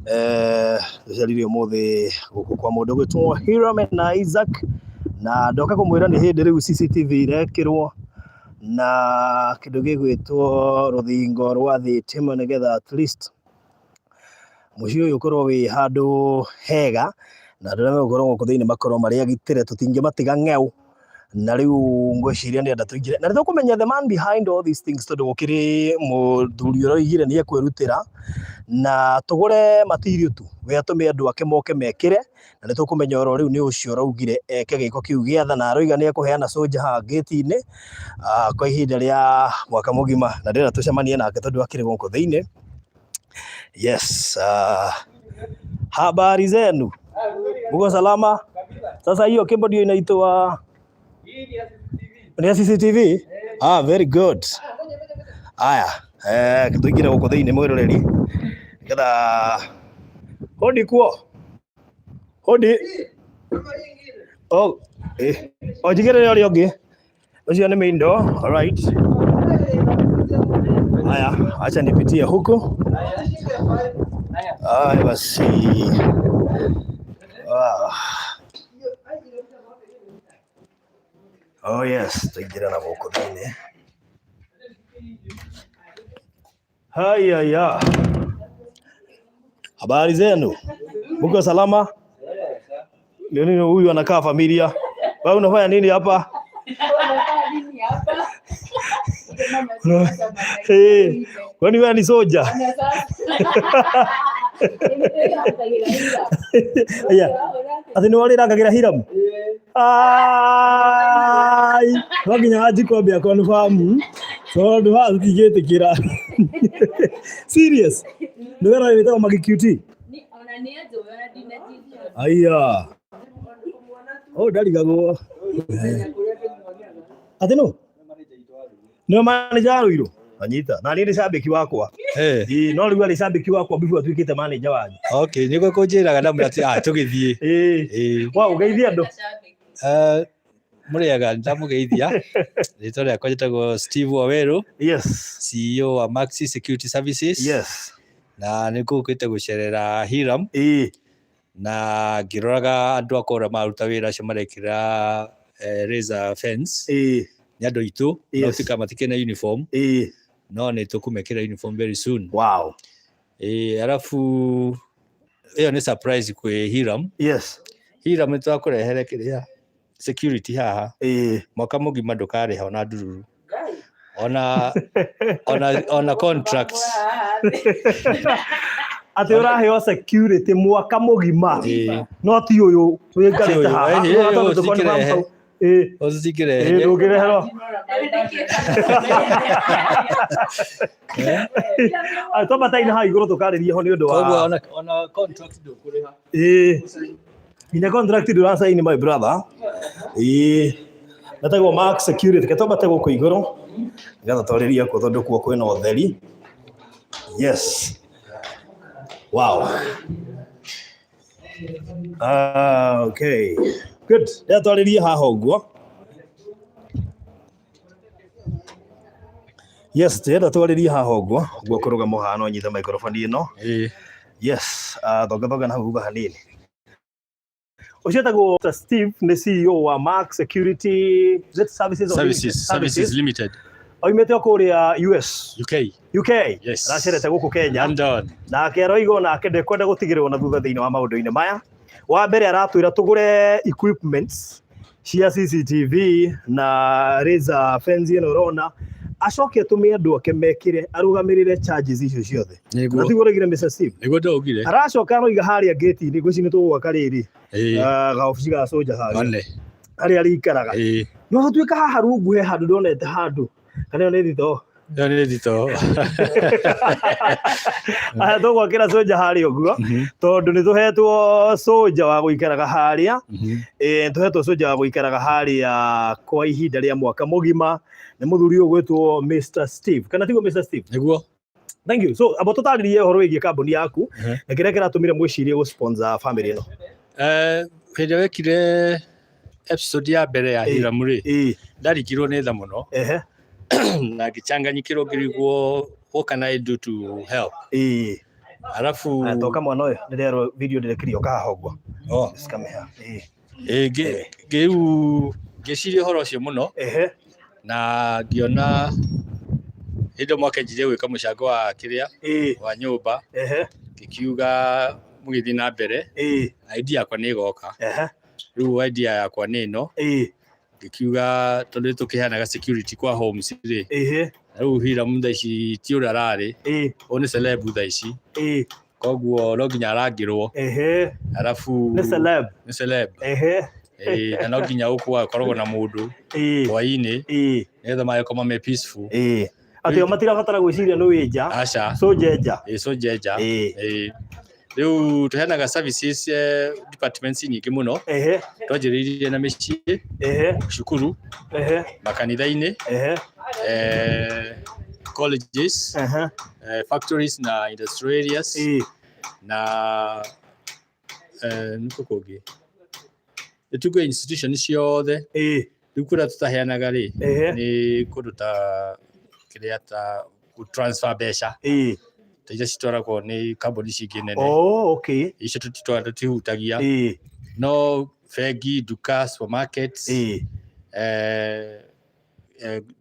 Tũcerire ũmũthĩ gũkũ kwa mũndũ ũgwĩtwo Hiram na Isaac, na ndoka kũmwĩra nĩ hĩndĩ rĩu CCTV irekĩrwo na kĩndũ gĩgwĩtwo rũthingo rwa thitima, nĩgetha at least mũciĩ ũyũ ũkorwo wĩ handũ hega na andũ arĩa megũkorwo gũkũ thĩinĩ makorwo marĩ agitĩre, tũtingĩmatiga ng'eu. Na rĩu ngwĩciria ndĩrenda tũingĩre na nĩ tũkũmenya the man behind all these things, tondũ gũkĩrĩ mũthuri ũroigire nĩ ekwĩrutĩra na tũgũre material tu, we atũme andũ ake moke mekĩre, na nĩ tũkũmenya oro rĩu nĩ ũcio ũraugire eke gĩko kĩu gĩa tha, na aroiga nĩ ekũheana soldier haha gate-inĩ kwa ihinda rĩa mwaka mũgima, na ndĩrenda tũcemanie nake tondũ akĩrĩ gũkũ thĩinĩ. Yes, habari zenu, muko salama? Sasa hiyo cable ndio inaitwa ni ya CCTV? Ah, very good. Aya, tuingire gũkũ thĩinĩ mwĩroreri, nĩgetha hodi kuo hodi. Oh, o njigĩrĩre ũrĩa ũngĩ ũcio nĩ main door. All right. Haya, acha nipitie huku. Haya basi. Ah. Oh yes, tuingire na gũkũ thĩinĩ. Haya ya. Habari zenu? Muko salama? Nini huyu anakaa familia? Wewe unafanya nini hapa? Eh, kwani wewe ni soja? Aya. Ati nĩ warĩrangagĩra Hiram? Ai, no nginya wanji kwambia confirm tondũ haha tũtingĩtĩkĩra. Serious? Nĩ wera wĩtagwo Magi QT? Aya. Oh, ndarigagwo. Atĩ nũ? Nĩwe manager wa Ruiru? Anyita. Na niĩ nĩ cambĩki wakwa. Ĩĩ, no rĩu arĩ cambĩki wakwa before atuĩkĩte manager wanyu. Okay, nĩguo kũnjĩraga ndamwĩra atĩ tũgĩthiĩ. Ĩĩ. Wa ũgeithie andũ. Mũrĩega, ndamũgeithia. Rĩtwa rĩakwa njĩtagwo Steve Waweru. CEO wa Maxi Security Services. Na nĩ ngũkĩte gũcerera Hiram. Na ngĩroraga andũ akwa ũrĩa maruta wĩra acio marekĩra razor fence. Nĩ andũ aitũ, no tuĩka matikĩrĩ na uniform. No nĩ tũkũmekĩra uniform very soon. Arabu ĩyo nĩ surprise kwĩ Hiram. Hiram, nĩ twakũrehere kĩrĩa security haha. Mwaka mũgima ndũkarĩha ona ndururu. Ona contract. Atĩ ũraheo security mwaka mũgima. No ti ũyũ wĩikarĩte Ti ũyũ, haha. Ũyũ Tondũ tũkonĩ ũtingĩrehe. hau. Ũcio ũtingĩrehe. Ndũngĩreherwo. Twambataine haha igũrũ tũkarĩrie ho nĩ ũndũ wa Koguo ona contract ndũkũrĩha. Nginya contract ndũracaini, my brother. Metagwo Mark Security. Reke twambate gũkũ igũrũ nĩgetha twarĩrie kuo tondũ kuo kwĩna ũtheri. Yes. Wow. Ah, okay. Good. Rĩrĩa twarĩrie haha ũguo. Yes, ndĩrenda twarĩrie haha ũguo. Ũguo kũrũgama haha no nyite microphone ĩno. Yes, thonga thonga na hau thutha hanini. Ũcio etagwo Mr. Steve, nĩ CEO wa Mark Security, is it Services or Services, Services Limited. Oimĩte o kũrĩa US. UK. UK. Yes. Aracerete gũkũ Kenya. London. Nake aroiga onake ndekwenda gũtigĩrĩrwo na thutha thĩinĩ wa maũndũ-inĩ maya. Wa mbere aratwĩra tũgũre equipments cia CCTV na razor fence ĩno ũrona, acoke atũme andũ ake mekĩre, arũgamĩrĩre charges icio ciothe. Nĩguo. Na tiguo ũroigire, Mr. Steve? Nĩguo ndaugire. Aracoka aroiga harĩa gate-inĩ ngwĩciria nĩ tũgwaka rĩrĩ gaobici ga soja harĩa One. harĩa arĩikaraga. No gũtuĩka haha rungu he handũ ndonete handũ, kana ĩyo nĩ thitoo? Ĩyo nĩ thitoo. Aya, tũgwakĩra soja harĩa ũguo tondũ nĩ tũhetwo soja wa gũikaraga harĩa. Tũhetwo soja wa gũikaraga harĩa kwa ihinda rĩa mwaka mũgima nĩ mũthuri ũyũ ũgwĩtwo Mr. Steve, kana tiguo, Mr. Steve? Nĩguo. Thank you. So abo tũtarĩrie ũhoro wĩgiĩ kambuni yaku na kĩrĩa kĩratũmire mwĩcirie gũ sponsor family ĩno. Hĩndĩ ĩrĩa wekire episode ya mbere ya Hiram rĩ, ndarigirwo nĩ tha mũno na ngĩchanganyikĩrwo ngĩrigwo what can I do to help. Arabu Toka mwana ũyũ ndĩrerwo video ndĩrekĩrio ũka haha ũguo. Oh. Just come here. Ĩĩ. Ĩĩ, rĩu ngĩciria ũhoro ũcio mũno na ngĩona hĩndĩ ĩyo mwakĩanjirie gwĩka mũcango wa kĩrĩa wa nyũmba, ngĩkiuga mũgĩthiĩ na mbere, idea yakwa nĩ ĩgoka. Rĩu idea yakwa nĩ ĩno, ngĩkiuga tondũ nĩ tũkĩheanaga security kwa homes rĩ, na rĩu Hiram thaa ici ti ũrĩa ararĩ, ũyũ nĩ celeb thaa ici, koguo no nginya arangĩrwo. Arabu Nĩ celeb. Nĩ celeb. Ĩĩ, na no nginya gũkũ gakoragwo na mũndũ hwaĩ-inĩ nĩgetha magĩkoma me peaceful. Atĩ o matirabatara gwĩciria nĩ wĩ nja. Aca. Soldier nja. Ĩĩ, soldier nja. Ĩĩ. Rĩu tũheanaga services departments nyingĩ mũno. Twanjĩrĩirie na mĩciĩ, cukuru, makanitha-inĩ, colleges, factories na industrial areas, na nĩkũ kũngĩ. Nĩ tuge institution ciothe. Rĩu kũrĩa tũtaheanaga rĩ, nĩ kũndũ ta kĩrĩa ta transfer mbeca. Ta iria citwaragwo nĩ kambuni ici ingĩ nene. Oh, okay. Icio tũtihutagia. No bengi, nduka, supermarkets,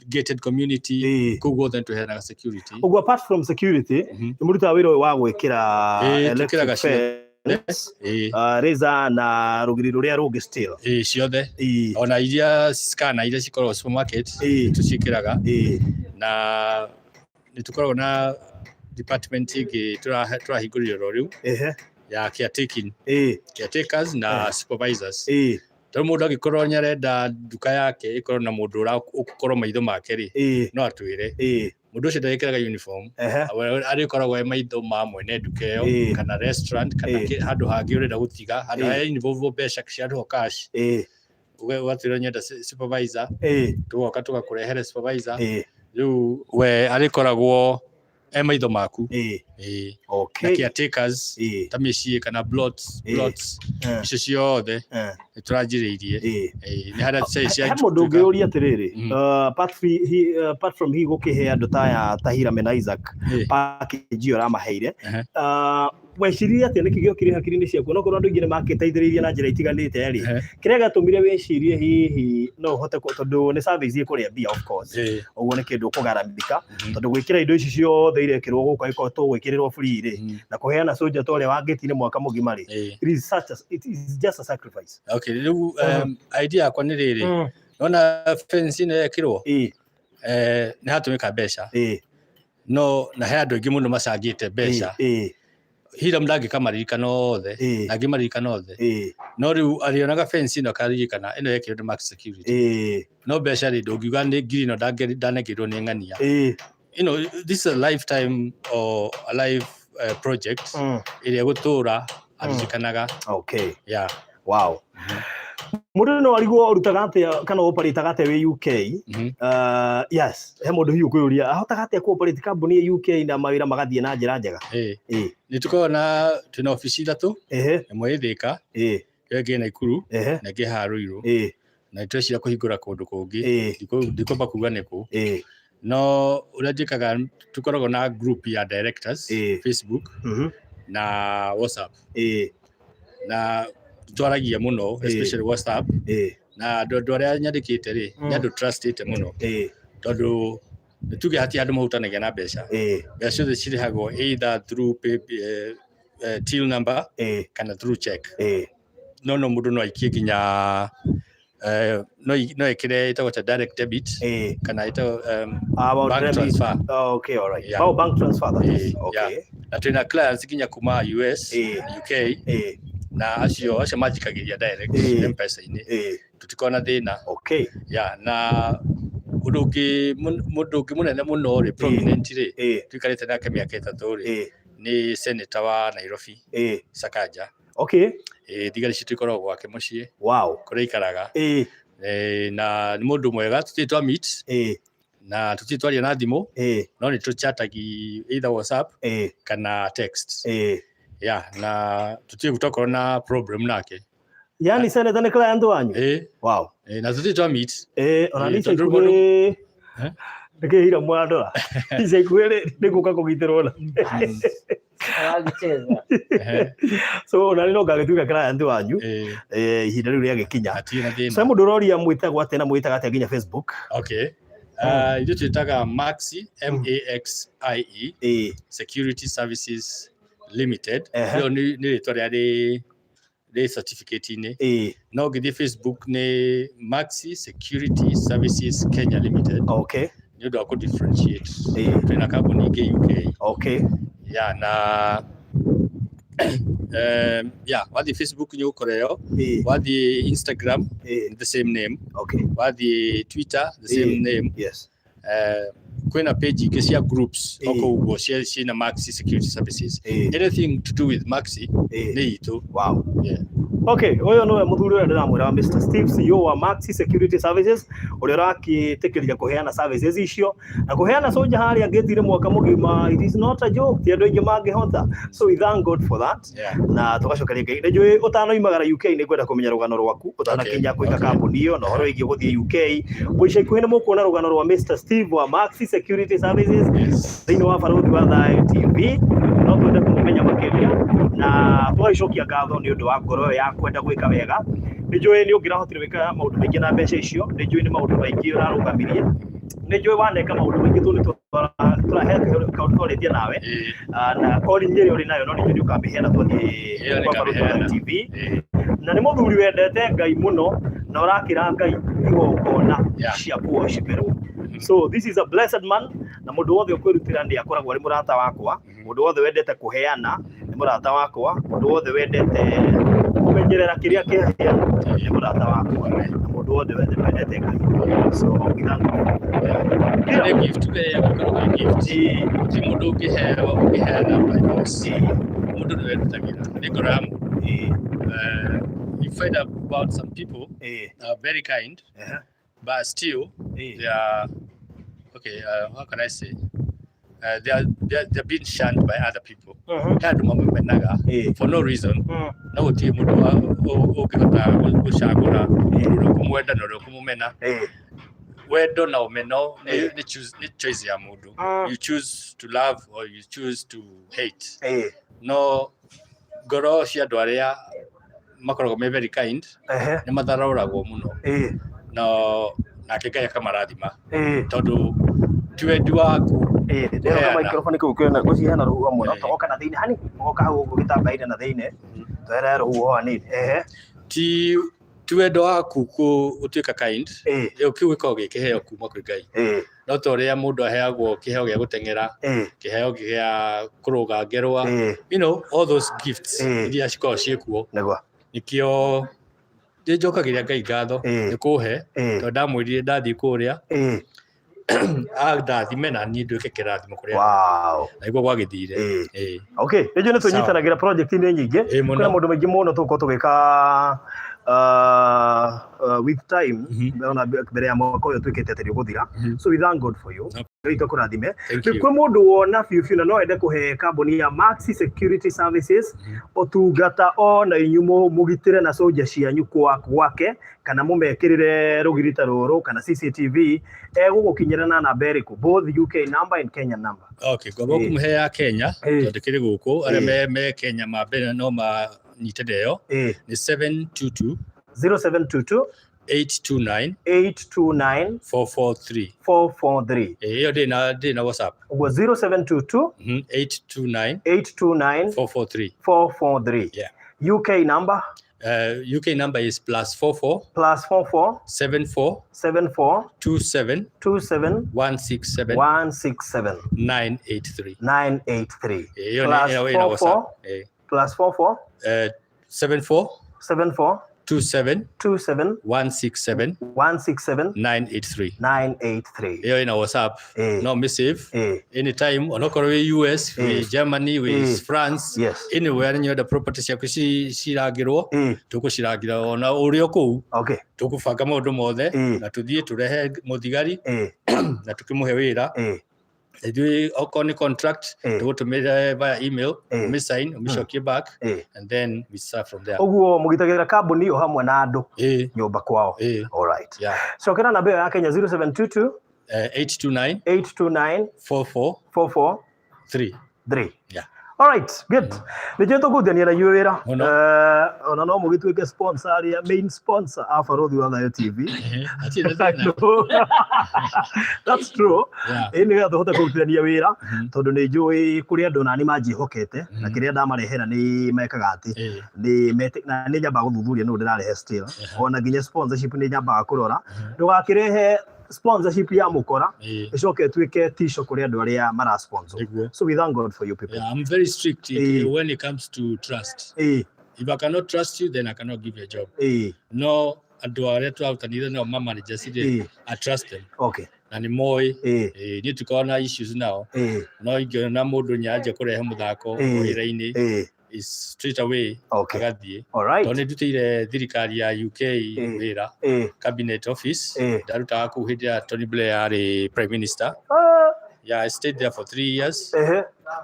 gated community, kũu guothe nĩ tũheanaga security. Ũguo apart from security, nĩ mũrutaga wĩra ũyũ wa gwĩkĩra electric Twĩkĩraga ciothe. fence, razor na rũgiri rũrĩa rũngĩ still. Ĩĩ, ciothe. Ona iria scanner iria cikoragwo supermarket, tũciĩkĩraga. Na nĩ tũkoragwo na department ĩngĩ tũrahingũrire oro rĩu ya caretaking. Caretakers na supervisors. Tondũ mũndũ angĩkorwo nĩ arenda nduka yake ĩkorwo na mũndũ ũgũkorwo maitho make rĩ, no atwĩre. Mũndũ ũcio ndagĩkĩraga uniform, arĩkoragwo e maitho ma mwene nduka ĩyo, kana restaurant, kana handũ hangĩ ũrenda gũtiga, handũ harĩa involve mbeca cia andũ cash. Ũgatwĩra nyenda supervisor, tũgoka tũgakũrehere supervisor. Rĩu we arĩkoragwo e maitho maku. Ĩĩ. Na caretakers, ta mĩciĩ kana plots, plots, icio ciothe nĩ tũranjĩrĩirie. Ĩĩ, nĩ harĩa cia He mũndũ ũngĩũria atĩrĩrĩ, apart from hi gũkĩhe andũ ta aya ta Hiram na Isaac package ĩyo ũramaheire, weciririe atĩa, nĩkĩ gĩokire hakiri-inĩ ciaku? Onokorwo andũ aingĩ nĩ makĩteithĩrĩirie na njĩra itiganĩte rĩ, kĩrĩa gĩatũmire wĩcirie hihi no ũhote tondũ nĩ service ĩkũrĩa mbia of course, ũguo nĩ kĩndũ ũkũgaramika, tondũ gwĩkĩra indo ici ciothe irekĩrwo gũkũ angĩkorwo tũgwĩkĩrĩrwo free rĩ, na kũheana soldier ta ũrĩa wa ngĩti-inĩ mwaka mũgima rĩ, it is just a sacrifice. Okay, rĩu, idea yakwa nĩ rĩrĩ, nona fence ĩno yekĩrwo, nĩ hatũmĩka mbeca. No na he andũ aingĩ mũno macangĩte mbeca. Hiram ndangĩkamaririkana othe, ndangĩmaririkana othe. No rĩu arĩonaga fence ĩno akaririkana ĩno yekĩrwo nĩ Max Security. No mbeca rĩ, ndũngiuga nĩ ngiri ĩno ndanengeirwo nĩ ng'ania. You know, this is a lifetime or a life project ĩrĩa gũtũra aririkanaga. Yeah. Wow. Mũndũ no arigwo ũrutaga atĩa kana operataga atĩa wĩ UK? Yes, he mũndũ hihi ũkwĩyũria ahotaga atĩa kũ operate kambuni ya UK na mawĩra magathiĩ na njĩra njega? Nĩ tũkoragwo na twĩna obici ithatũ, ĩmwe ĩ Thĩka, ĩyo ĩngĩ ĩ Naikuru, na ĩngĩ haha Ruiru. Na nĩ tũreciria kũhingũra kũndũ kũngĩ. Ndikwamba kuga nĩ kũ. No ũrĩa njĩkaga, tũkoragwo na group ya directors, Facebook na WhatsApp. Na twaragia mũno, especially WhatsApp. Na andũ arĩa nyandĩkĩte rĩ, nĩ andũ trustĩte mũno. Tondũ nĩ tuge hatirĩ andũ mahutanagia na mbeca. Mbeca ciothe cirĩhagwo either through pay, till number kana through check. No no mũndũ no aikie nginya no ĩkĩre ĩtagwo ta direct debit kana ĩtagwo About bank debit. transfer. Oh, okay, all right. Yeah. Oh, bank transfer, that is. Okay. Yeah. Na twĩna clients nginya kuma US, UK, na acio manjikagĩria direct M-Pesa-inĩ. Tũtikoragwo na thĩna. Okay. Yeah, na ũndũ ũngĩ mũndũ ũngĩ mũnene mũno rĩ, prominent rĩ, tũikarĩte nake mĩaka 3 rĩ, nĩ senator wa Nairobi, Sakaja. Okay. Thigari citũ ikoragwo gwake mũciĩ. Wow. Kũrĩa aikaraga. Na nĩ mũndũ mwega, tũtirĩ twa meet. Na tũtirĩ twaria na thimũ. No nĩ tũchatagi either WhatsApp kana text. Yeah, na tũtirĩ twakorwo na problem nake. Yani senator nĩ client wanyu? Wow. Na tũtirĩ twa meet. Ona nĩ Tondũ ikuhĩ. mũndũ Nĩkĩ hira mwarandora ica ikuhĩ rĩ nĩ gũka kũgitĩrwo na Aragicheza. So ona nĩ no ngagĩtuĩka client wanyu ihinda rĩu rĩagĩkinya. Hatirĩ na So thĩna. mũndũ ũroria mwĩtagwo atĩa na mwĩtaga atĩa nginya Facebook? Okay. Ithuĩ twĩtaga Maxi, Maxie, Security Services Limited. Ĩyo nĩ rĩtwa rĩa rĩ certificate-inĩ. No ũngĩthiĩ Facebook nĩ Maxi Security Services Kenya Limited. Nĩ ũndũ wa kũ differentiate. Twĩna kambuni ingĩ UK. Ya na yeah, wathiĩ Facebook nĩ ũgũkora ĩyo. Wathiĩ Instagram, the same name. Wathiĩ Twitter, the same name. Kwĩna page ingĩ cia groups o kũu ũguo ciĩna Maxi Security Services. Anything to do with Maxi nĩ itũ. Wow. Yeah. Okay, ũyũ nĩwe mũthuri ũrĩa ndĩramwĩra wa Mr. Steve, CEO wa Maxi Security Services, ũrĩa ũrakĩtĩkĩria kũheana services icio na kũheana soja harĩa ngĩtire mwaka mũgima. It is not a joke, ti andũ aingĩ mangĩhota, so we thank God for that. Na tũgacokeria Ngai. Nĩ njũĩ ũtanoimagara UK nĩ ngwenda kũmenya rũgano rwaku ũtanakinya kũiga kambuni ĩyo na ũhoro wĩgiĩ gũthiĩ UK. Ica ikuhĩ nĩ mũkuona rũgano rwa Mr. Steve wa Maxi Security Services thĩinĩ wa Barũthi wa Thayũ TV. No twende kũmũmenya makĩria na tũgagĩcokia ngatho nĩ ũndũ wa ngoro ĩyo ya kwenda gwĩka wega. Nĩ njũĩ nĩ ũngĩrahotire gwĩka maũndũ maingĩ na mbeca icio, nĩ njũĩ nĩ maũndũ maingĩ ũrarũgamirie, nĩ njũĩ waneka maũndũ maingĩ tondũ nĩ tũrahe kaũndũ twarĩtie nawe. Na calling ĩrĩa ũrĩ nayo no nĩ njũĩ nĩ ũkamĩheana twathiĩ Ĩyo nĩ kwa Barũthi wa Thayũ ngamĩheana. TV. Na nĩ mũthuri wendete Ngai mũno na ũrakĩra Ngai igongona cia kũworshiperwo. So this is a blessed man, na mũndũ wothe ũkwĩrutĩra nĩ akoragwo arĩ mũrata wakwa, mũndũ wothe wendete kũheana nĩ mũrata wakwa, mũndũ wothe wendete kũmenyerera kĩrĩa kĩheanwo nĩ mũrata wakwa, na mũndũ wothe wendete Ngai. So we thank God. Nĩ gift ĩkoragwo ĩ gift. Ti mũndũ ũngĩheo ũngĩheana by force. Mũndũ nĩ werutagĩra nĩ ngoro ya mũndũ. You find about some people are very kind, but still they are okay. How can I say? They are being shunned by other people. He andũ mamũmenaga for no reason. No gũtirĩ mũndũ ũngĩhota gũcagũra ũrĩa ũkũmwenda na ũrĩa ũkũmũmena. Wendo na ũmeno nĩ choice ya mũndũ. You choose to love or you choose to hate. No ngoro cia andũ arĩa makoragwo me very kind nĩ matharaũragwo mũno. No nake Ngai akamarathima tondũ ti wendi waku Ndĩroka kũheana. Microphone kũu kwĩna gũciheana rũhuho mũno. Togoka na thĩinĩ hani mũgoka hau ũguo gĩtambaya-inĩ na thĩinĩ twehere rũhuho hanini. Ehe. Ti wendo waku gũtuĩka kind. Ĩyo kĩu gĩkoragwo gĩ kĩheo kuma kwĩ Ngai. No ta ũrĩa mũndũ aheagwo kĩheo gĩa gũteng'era, kĩheo gĩa kũrũga ngerwa, all those gifts iria cikoragwo ciĩkuo. Nĩkĩo ndĩnjokagĩria Ngai ngatho nĩ kũhe tondũ ndamwĩrire ndathiĩ kũrĩa andathime na niĩ nduĩke kĩrathimo kũrĩ andũ. Na nĩguo gwagĩthire. Okay, nĩnjũĩ nĩ Sawa. tũnyitanagĩra project-inĩ nyingĩ. Mũno. Kwĩna maũndũ maingĩ mũno tũgũkorwo tũgĩka with time. Ona mbere ya mwaka ũyũ twĩkĩte atĩ nĩ ũgũthira. So we thank God for you. Ngai tũkũrathime. Thank Rĩu you. kwĩ mũndũ wona biũ biũ na no ende kũhe kambuni ya Maxi Security Services ũtungata ona inyu mũgitĩre na soja cianyu gwake kana mũmekĩrĩre rũgiri ta rũrũ kana CCTV, egũgũkinyĩra na namba ĩrĩkũ, both UK number and Kenya number? Okay, ngwamba kũmũhe ya Kenya tondũ kĩrĩ gũkũ arĩa me Kenya ma mbere no manyitĩre ĩyo nĩ 722 0722 829 829 443. 443. Ĩyo ndĩ na WhatsApp. Ũguo 0722 829 829 443. 443. Yeah. UK number? UK number is +44 +44 74 74 27 27 167 167 983. 983. Ĩyo Plus nĩ ĩna WhatsApp. 44 +44 74 74 27 27 167 167 983. 983. Ĩyo ĩna WhatsApp. No mĩsave anytime onokorwo wĩ US, wĩ Germany, wĩ France, anywhere nĩ nyenda property ciaku cirangĩrwo, tũkũcirangĩra ona ũrĩ o kũu. Tũkũbanga maũndũ mothe na tũthiĩ tũrehe mũthigari na tũkĩmũhe wĩra. Ithuĩ okorwo nĩ contract tũgũtũmĩre via email, ũmĩsign, ũmĩcokie back and then we start from there. Ũguo mũgitagĩra kambuni o hamwe na andũ nyũmba kwao. Ĩĩ. All right. Yeah. Cokera namba ĩyo ya Kenya, 0722 829 829 44 44 3. 3. Yeah. All right, good. Nä njå tå kå na inyuä wä ra Mũno. Ona no må gä tuä ke sponsor arĩa main sponsor a Barothi wa Thayo TV. Hatirĩ na thĩna. That's true. Yeah. Ä nä getha tå hote kå rutithania wä ra tondå nä njå kå rä andå nani manjĩhokete na kĩrĩa ndamarehera nĩ mekaga atĩ nĩ na nĩ nyambaga gũthuthuria nũ ndĩrarehe still, ona nginya sponsorship nĩ nyambaga kũrora ndũgakĩrehe sponsorship ya mũkora ĩcoke ĩtuĩke tisho kũrĩ andũ arĩa mara sponsor. Nĩguo. So we thank God for you people. Yeah, I'm very strict when it comes to trust. If I cannot trust you, then I cannot give you a job. No andũ arĩa tũrarutanire nao ma managers rĩ, I trust them na nĩ moĩ. Niĩ tũkoragwo na issues nao, no ingĩona mũndũ nyanjia kũrehe mũthako wĩra-inĩ is straight away agathiĩ. All right. Tondũ nĩ ndutĩire thirikari ya UK wĩra, cabinet office. Ndarutaga kũu hĩndĩ ya Tony Blair arĩ prime minister. Yeah, I stayed there for 3 years.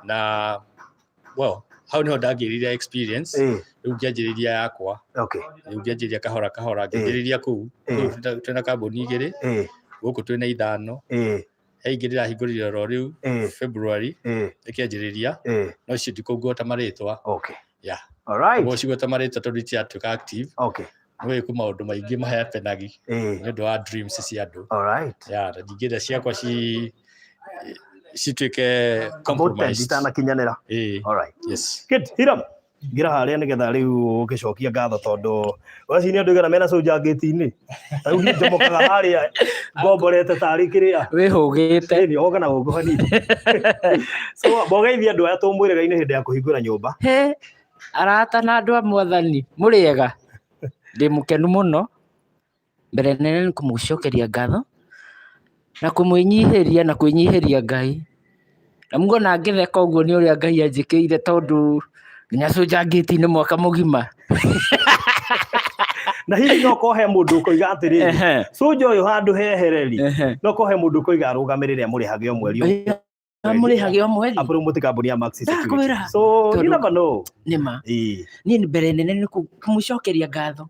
Na well, hau niho ndangĩrire experience. Rĩu ngĩanjĩrĩria yakwa. Rĩu ngĩanjĩrĩria kahora kahora, ngĩanjĩrĩria kũu. Rĩu twĩna kambuni igĩrĩ gũkũ, twĩna ithano. He ingĩ ndĩrahingũrire oro rĩu February ĩkĩanjĩrĩria, no icio ndikũngweta marĩtwa. Yeah. All right. Ũguo cigweta marĩtwa tondũ itiatuĩka active. Nĩ kwĩ maũndũ maingĩ mahapenagi nĩ ũndũ wa dreams cia andũ. All right. Yeah, na ndingĩenda ciakwa cituĩke Aborted compromised. itanakinyanĩra. All right. Yes. Good. Hiram, ngira harĩa nĩgetha rĩu ũgĩcokia ngatho tondũ waci nĩ andũ igana mena cũnja ngĩti-inĩ. Rĩu niĩ njomokaga harĩa ngomborete tarĩ kĩrĩa. Wĩhũgĩte. Ĩni oga na gũkũ hanini. So mbogeithie andũ aya tũmwĩrĩga-inĩ hĩndĩ ya kũhingũra nyũmba. He arata na andũ a mwathani, mũrĩega? Ndĩ mũkenu mũno. Mbere nene nĩ kũmũcokeria ngatho na kũmwĩnyihĩria na kwĩnyihĩria Ngai. Na muona ngĩtheka ũguo nĩ ũrĩa Ngai anjĩkĩire, tondũ nginya cũnja ngĩti-inĩ mwaka mũgima. Na hihi no korwo he mũndũ ũkoiga atĩrĩrĩ, cũnja ũyũ handũ hehereri, no korwo he mũndũ ũkoiga arũgamĩrĩre amũrĩhage o mweri o Amũrĩhage o mweri. Apromote kambuni ya Maxi Security. Ndakwĩra. So you never know. Nĩma. Niĩ nĩ mbere nene nĩ kũmũcokeria ngatho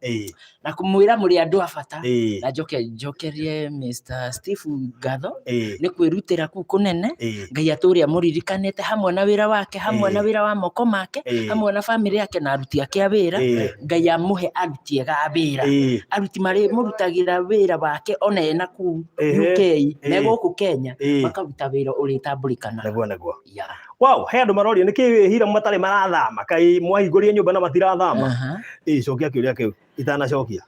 na kũmwĩra mũrĩ andũ a bata. Na njoke njokerie Mr. Steve ngatho nĩ kwĩrutĩra kũu kũnene. Ngai atũre amũririkanĩte hamwe na wĩra wake, hamwe na wĩra wa moko make, hamwe na bamĩrĩ yake na aruti ake a wĩra. Ngai amũhe aruti ega a wĩra, aruti marĩ mũrutagĩra wĩra wake ona ena kũu UK, me gũkũ Kenya, makaruta wĩra ũrĩtambũrĩkanaga. Nĩguo nĩguo. Yeah. Wow, he andũ maroria nĩkĩ hira matarĩ marathama, kaĩ mwahingũria nyũmba na matirathama? Ĩĩ, cokia kĩũria kĩu itanacokia.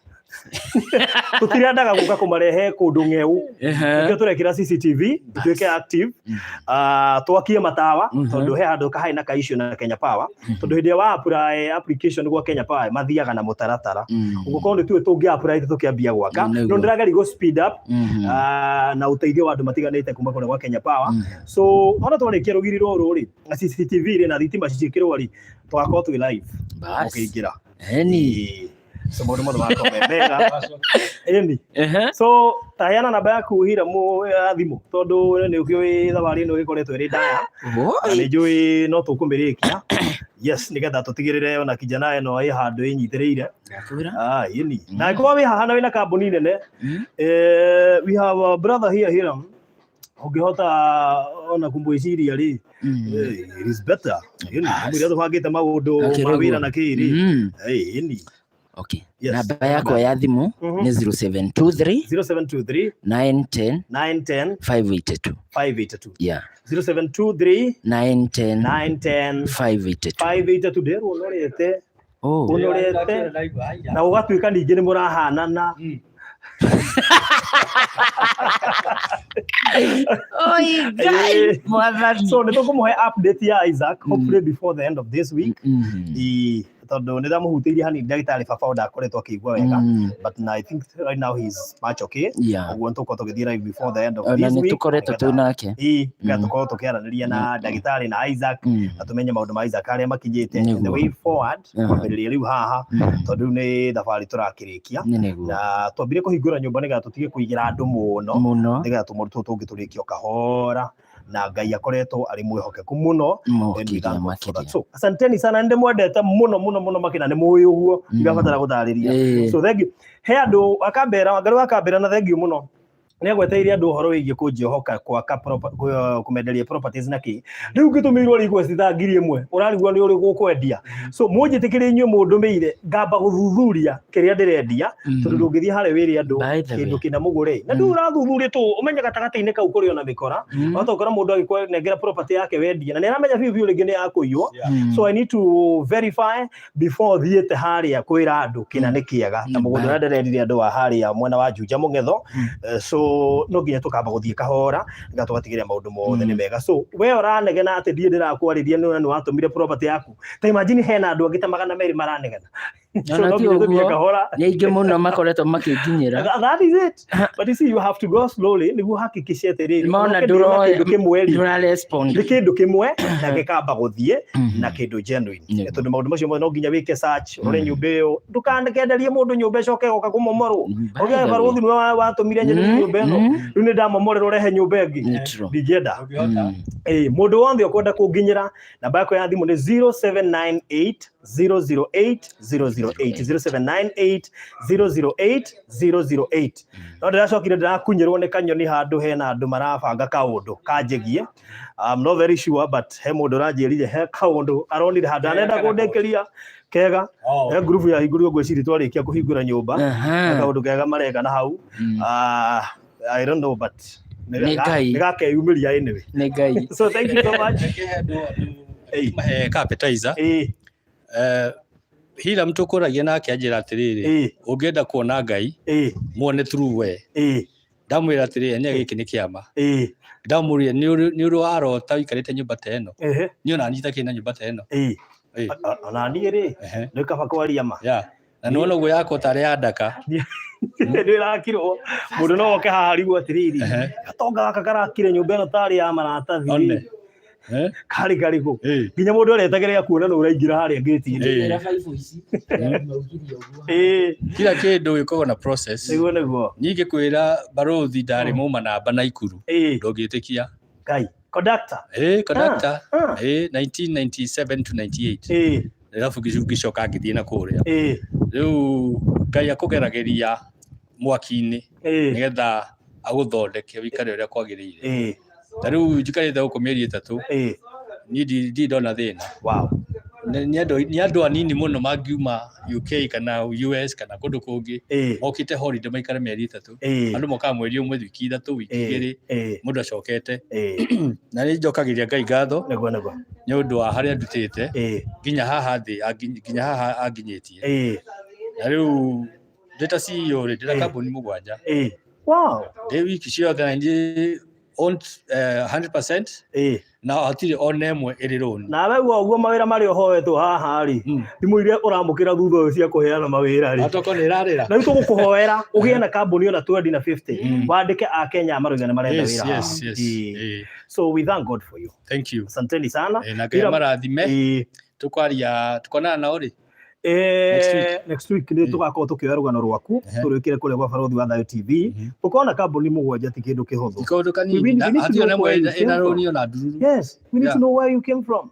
Tũtirendaga gũka kũmarehe kũndũ ng'eu, nĩkĩo tũrekĩra CCTV ituĩke active. Ah, twakie matawa tondũ he handũ kaharĩ na ka issue na Kenya Power, tondũ hĩndĩ ĩrĩa wa apply application gwa Kenya Power mathiaga na mũtaratara. Ũguo korwo nĩ tuĩ tũngĩ apply tũkĩambia gwaka, no ndĩrageria gũ speed up na ũteithio wa andũ matiganĩte kuma kũrĩa gwa Kenya Power. So ona twarĩkia rũgiri rũrũ rĩ, na CCTV rĩ, na thitima ciĩkĩrwo rĩ, tũgakorwo twĩ live Bas. mũkĩingĩra. Eni. Ĩĩ. So maũndũ mothe magakorwo me mega, ĩni. So taheana namba yaku Hiramu ya thimũ, tondũ nĩ ũkĩũĩ thabarĩ ĩno ĩgĩkoretwo ĩrĩ ndaya na nĩ njũĩ no tũkũmĩrĩkia, yes, nĩgetha tũtigĩrĩre ona kijana ĩno ĩ handũ ĩnyitĩrĩire. Ndakwĩra. Ah, ĩni. Na angĩkorwo wĩ haha na wĩna kambuni nene, we have a brother here, Hiram, ũngĩhota ona kũmwĩciria rĩ, it is better, ĩni. Mũira tũbangĩte maũndũ ma Akĩrogwo. wĩra na kĩĩ rĩ. Ĩni. Okay. Yes. Namba yakwa ya thimũ nĩ 0723 0723 910 910 582. 582. Yeah. 0723 910 910 582. 582. Nderwo ũnorete. Oh. Ũnorete na ũgatuĩka ningĩ nĩ mũrahanana. Oi Ngai mwathani. So nĩ tũkũmũhe update ya Isaac hopefully before the end of this week. Ĩĩ, tondũ nĩ ndamũhutĩirie hanini ndagĩtarĩ baba ndakoretwo akĩigua wega, but I think right now he's much okay. Ũguo nĩ tũgũkorwo tũgĩthiĩ live before the end of Ona this nĩ week tũkoretwo twĩ nake. Ĩĩ, nĩgetha tũkorwo tũkĩaranĩria na ndagĩtarĩ na Isaac na tũmenye maũndũ ma Isaac arĩa makinyĩte and the way forward kwambĩrĩria rĩu haha, tondũ rĩu nĩ thabarĩ tũrakĩrĩkia. Nĩ nĩguo. Na twambire kũhingũra nyũmba nĩgetha tũtige kũigĩra andũ mũno, Mũno. nĩgetha tũmaũndũ tũtũ tũngĩ tũrĩkie o kahora, na Ngai akoretwo arĩ mwĩhokeku mũno and we Makĩria thank God for that. makĩria. So asanteni sana, nĩ ndĩmwendete mũno mũno mũno makĩria, nĩ mũĩ ũguo, ndirabatara gũtarĩria. So thank you. He andũ akambera, Ngai akambera na thank you mũno. Nĩ agweteire andũ ũhoro wĩgiĩ kũnjĩhoka gwaka kũmenderia properties na kĩ. Rĩu ngĩtũmĩirwo request ta 1000 ũrarigwo nĩ ũrĩ gũkwendia. So mũnjĩtĩkĩre inyuĩ mũndũmĩire ngamba gũthuthuria kĩrĩa ndĩrendia, tondũ ndũngĩthiĩ harĩa wĩre andũ By the way. kĩndũ kĩna mũgũre na ndũ ũrathuthuria tu ũmenye gatagatĩ-inĩ kau kũrĩ ona mĩkora. Wahota gũkora mũndũ agĩkũnengera property yake wendie na nĩ aramenya biũ biũ rĩngĩ nĩ yakũiywo. So I need to verify before thiĩte harĩa kwĩra andũ kĩna nĩ kĩega na mũgũnda ũrĩa ndĩrerire andũ wa harĩa mwena wa Juja Mũng'etho. So no nginya tũkamba gũthiĩ kahora nĩgetha tũgatigĩrĩra maũndũ mothe nĩ mega. So we ũranegena atĩ ndiĩ ndĩrakwarĩria nĩ nĩ watũmire property yaku, ta imagine hena andũ angĩ ta 200 maranegena. So Ona no ti nginya tũthiĩ ũguo. kahora. Nĩ aingĩ mũno makoretwo makĩnginyĩra. That is it, but you see, you have to go slowly nĩguo hakikishe atĩrĩrĩ, Mona ona ũkĩndĩra kĩndũ kĩmwe rĩ, ndũra respond. Nĩ kĩndũ kĩmwe na gĩkamba gũthiĩ na kĩndũ genuine. Tondũ maũndũ macio mothe no nginya wĩke search, ũrore nyũmba ĩyo, ndũkanenderie mũndũ nyũmba ĩcoke goka kũmomorwo. By Ũgĩe the way. barũthi nĩwe watũmire nyenderie nyũmba ĩno, rĩu nĩ ndamomorera ũrehe nyũmba ĩngĩ. Nĩ true. Ndingĩenda. Ĩĩ, mũndũ wothe ũkwenda kũnginyĩra, namba yakwa ya thimũ nĩ 0798 008 008, 0798 008 008. No ndĩracokire ndĩrakunyĩrwo nĩ kanyoni handũ hena andũ marabanga kaũndũ kanjĩgie. I'm not very sure, but he mũndũ ũranjĩrire he kaũndũ aronire handũ arenda kũndĩkĩria kega. He ngurubu yahingũrirwo, ngwĩciria twarĩkia kũhingũra nyũmba. He kaũndũ kega mareka na hau. Ah, I don't know, but Nĩ Ngai. nĩ gakeyumĩria anyway. Nĩ Ngai. So thank you so much. Ĩĩ. Mahe ka appetizer. Hiram tũkũragia nake anjĩra atĩrĩrĩ, ũngĩenda kuona Ngai, muone through we. Ndamwĩra atĩrĩrĩ, ene gĩkĩ nĩ kĩama. Ndamũria nĩ ũrĩ warota ũikarĩte nyũmba ta ĩno? Niĩ ona niĩ itakĩrĩ na nyũmba ta ĩno. Ona niĩ rĩ, nĩ kaba kwaria ma. Yeah. Na nĩwona ũguo yakwo tarĩ ya ndaka. Nĩ ĩrakirwo mũndũ no oke haha arigwo atĩrĩrĩ, gatonga gaka karakire nyũmba ĩno tarĩ ya maratathi. One. Karĩ karĩkũ? Nginya mũndũ aretagĩrĩra kuona nĩ ũraingĩra harĩa ngĩti-inĩ. Ngĩra baibũ ici maugire ũguo. Kila kĩndũ gĩkoragwo na process. Nĩguo nĩguo. Niĩ ngĩkwĩra barũthi ndarĩ mauma namba Naikuru. Ndũngĩtĩkia. Ngai. Conductor. Conductor. 1997 to 98. Arabu ngĩcoka ngĩthiĩ na kũrĩa. Rĩu Ngai akũgeragĩria mwaki-inĩ nĩgetha agũthondeke ũikare ũrĩa kwagĩrĩire. Ta rĩu njikarĩte gũkũ mĩeri 3, niĩ ndirĩ ndona thĩna. Wow. Nĩ andũ anini mũno mangiuma UK kana US kana kũndũ kũngĩ mokĩte holiday maikare mĩeri 3. Andũ mokaga mweri ũmwe, wiki 3, wiki 2, mũndũ acokete. Na nĩ njokagĩria Ngai ngatho Nĩguo nĩguo. nĩ ũndũ wa harĩa ndutĩte nginya haha thĩ, nginya haha anginyĩtie. Na rĩu ndĩ ta CEO rĩ, ndĩ na kambuni 7. Wow. Ndĩ wiki ciothe na niĩ owned 100%. Na hatirĩ ona ĩmwe ĩrĩ loan. Nawe uga ũguo mawĩra marĩa ũhoetwo haha rĩ, thimũ iria ũramũkĩra thutha ũyũ cia kũheana mawĩra rĩ. Atoko nĩ ĩrarĩra. Na rĩu tũgũkũhoera ũgĩe na kambuni ona 20 na 50, wandĩke a Kenya marauga nĩ marenda wĩra haha. So we thank God for you. Thank you. Asanteni sana. Na Ngai amarathime. Tũkwaria, tukonana nao rĩ? Next week. Next week nĩ tũgakorwo tũkĩoya rũgano rwaku tũrwĩkĩre kũrĩa gwa Barũthi wa Thayũ TV. Ũkona kambuni 7 ti kĩndũ kĩhũthũ. Ti kaũndũ kanini. We Na need to hatirĩ know ona ĩmwe where you ĩna came from. rũni ona ndururu. Yes, we need to know where you came from.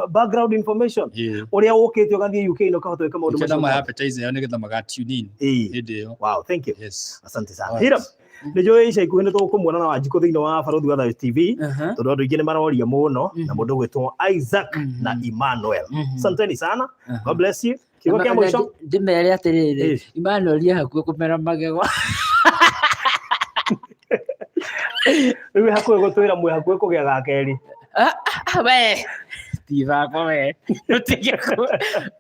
Background information. Ũrĩa ũkĩte ũgathiĩ UK na ũkahota gwĩka maũndũ Nĩkĩo macio. ndamahe appetizer ĩyo nĩgetha maga tune in hĩndĩ ĩyo. Wow, thank you. Yes. Asante sana. All right. Hiram, nĩ njũĩ ica ikuhĩ nĩ tũkũmuona na Wanjikũ thĩinĩ wa Barũthi wa Thayũ TV, tondũ andũ aingĩ nĩ maroria mũno na mũndũ ũgwĩtwo Isaac na Emmanuel. Asanteni sana. God bless you. Kiugo kĩa mũico. Ndĩmere atĩrĩrĩ, Emmanuel e hakuhĩ kũmera magego. Rĩu hakuhĩ gũtwĩra mwĩ hakuhĩ kũgĩa ga kerĩ. We ti bakwa we, ũtige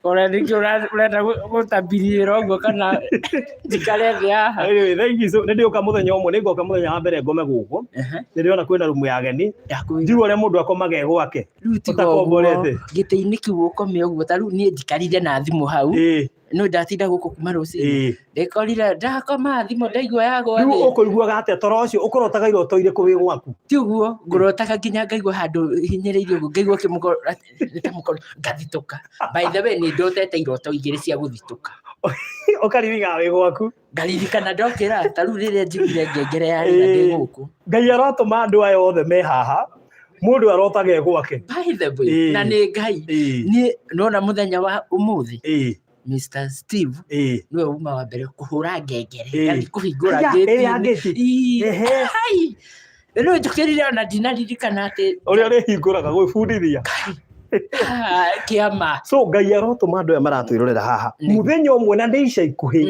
kũrĩa nĩkĩ ũrenda gũtambiriĩra ũguo kana njikare thĩ haha. Anyway, thank you so. Nĩ ndĩũka mũthenya ũmwe, nĩ ngoka mũthenya wa mbere ngome gũkũ. Nĩ ndĩrona kwĩna rumu ya ageni. Ndiũĩ ũrĩa mũndũ akomaga e gwake. Rĩu tiga ũguo, Ũtakomborete. gĩtĩ-inĩ kĩu ũkome ũguo, ta rĩu niĩ njikarire na thimũ hau. No ndatinda gũkũ kuma rũcinĩ. Ndĩkorire ndakoma thimũ ndaigua yagwa Rĩu thĩ. ũkũiguaga atĩa toro ũcio ũkũrotaga iroto irĩkũ wĩ gwaku? Ti ũguo, ngũrotaga nginya ngaigua handũ hinyĩrĩirie ũguo, ngaigua kĩmũkoro, nĩ ta mũkoro, ngathitũka. By the way, nĩ ndotete iroto 2 cia gũthitũka. Ũkaririkana wĩ gwaku? Ngaririkana ndokĩra, ta rĩu rĩrĩa njiguire ngengere yarĩra ndĩ gũkũ. Ngai arotũma andũ aya othe me haha, mũndũ arotaga e gwake. By the way, na nĩ Ngai. Niĩ nona mũthenya wa ũmũthĩ. Mr. Steve nĩwe uma wa mbere kũhũra ngengere ngathiĩ kũhingũra Aya, ĩrĩa ya ngĩti ngĩti. Ii, Ehe. hai. Na nĩwe njũkĩrire ona ndinaririkana atĩ Ũrĩa ũrĩhingũraga gwĩbundithia. Ah, kĩama So Ngai arotũma andũ aya maratwĩrorera haha. Nĩguo. Mũthenya ũmwe na nĩ ica ikuhĩ.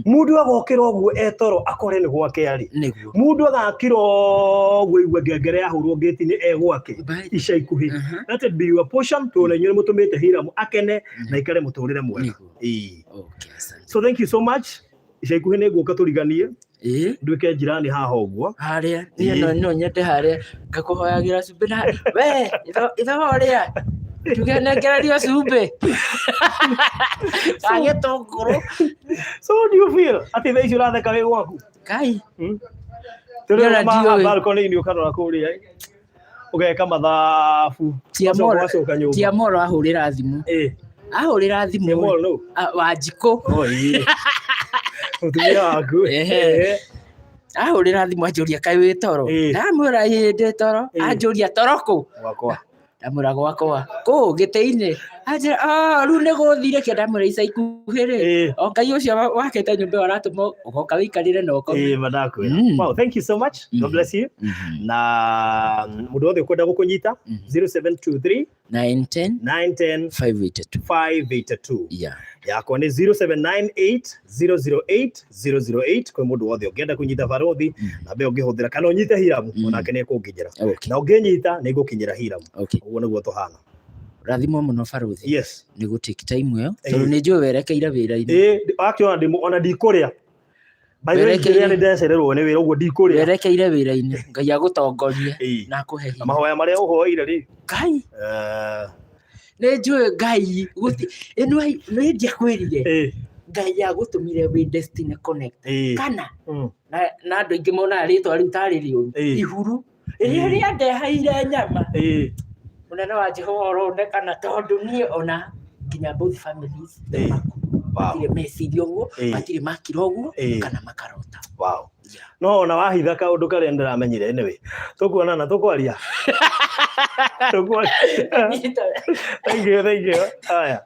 Mũndũ agokĩra ũguo etoro akore nĩ gwake arĩ. Nĩguo. Mũndũ agakĩra ũguo aigue ngengere yahũrwo ngĩti-inĩ e gwake. Bye. Ica ikuhĩ. Let it be your portion tondũ na inyuĩ nĩ mũtũmĩte Hiram akene na aikare mũtũrĩre mwega. Nĩguo. Ĩĩ. Okay, asante. So thank you so much. Ica ikuhĩ nĩ ngũka tũriganie Ĩĩ. nduĩke njirani haha ũguo. Harĩa niĩ Ĩĩ. no nyende harĩa ngakũhoyagĩra cumbĩ na we ithe wa ũrĩa tuge nengererio cumbĩ ka gĩtũngũrũ. So how do you feel atĩ thaa ici ũratheka wĩ gwaku? Kai. Tũrĩ Niĩ ona ma ndiũĩ. balcony-inĩ ũkarora kũrĩa ĩ. Ũgeka mathabu. Tiamoro Ũgacoka nyũmba. Tiamoro ahũrĩra thimũ. Ĩĩ. Ahũrĩra thimũ. Tiamoro nũ? Ah, Wanjikũ. Oh, ĩĩ. Mũtumia waku. Ehe. Ahũrĩra thimũ anjũria kaĩ wĩ toro. Ĩĩ. Ndamwĩra ĩĩ ndĩ toro. Ĩĩ. Anjũria toro kũ? Gwakwa. Ndamwĩra gwakwa. Kũ gĩtĩ-inĩ. Anjĩra ah rĩu nĩ gũthire kĩ ndamwĩra ica ikuhĩ rĩ. Ĩĩ. O Ngai ũcio wakĩte nyũmba ĩyo aratũma ũgoka wĩikarĩre na ũkome. Ĩĩ ma ndakwĩra. Wow, thank you so much. God bless you. Na mũndũ wothe ũkwenda gũkũnyita 0723 910 910 582. 582. Yeah. Yakwa nĩ 0798 008 008 kwĩ mũndũ wothe ũngĩenda kũnyita barothi na mbe ũngĩhũthĩra kana ũnyite Hiram onake nĩ ekũnginyĩra. Okay. Na ũngĩnyita nĩ ngũkinyĩra Hiram. Okay. Ũguo nĩguo tũhana. Rathimwo mũno barothi. Yes. Nĩ gũ take time ĩyo Ĩĩ. tondũ nĩ njũĩ werekeire wĩra-inĩ. Ĩĩ actually ona ndikũrĩa. By the way Werekeire- ngĩrĩa nĩ ndĩracererwo nĩ wĩra ũguo ndikũrĩa. Werekeire wĩra-inĩ Ngai agũtongorie Ĩĩ. na akũhe Na hinya. mahoya marĩa ũhoeire rĩ. Ngai nĩ njũĩ Ngai gũti ĩno nĩ ndiakwĩrire Ĩĩ. Ngai agũtũmire wĩ destiny connect Ĩĩ. kana na andũ aingĩ monaga rĩtwa rĩu tarĩ rĩũru Ĩĩ. ihuru rĩrĩa rĩandeheire nyama Ĩĩ. mũnene wa Jehova ũronekana tondũ niĩ ona nginya both families Ĩĩ. Wow. matirĩ meciria ũguo Ĩĩ. matirĩ makira ũguo Ĩĩ. kana makarota. Wow. Yeah. No ona wahitha kaũndũ karĩa ndĩramenyire anyway. Tũkuonana tũkwaria. Tũkwaria. Thank you, thank you. Haya.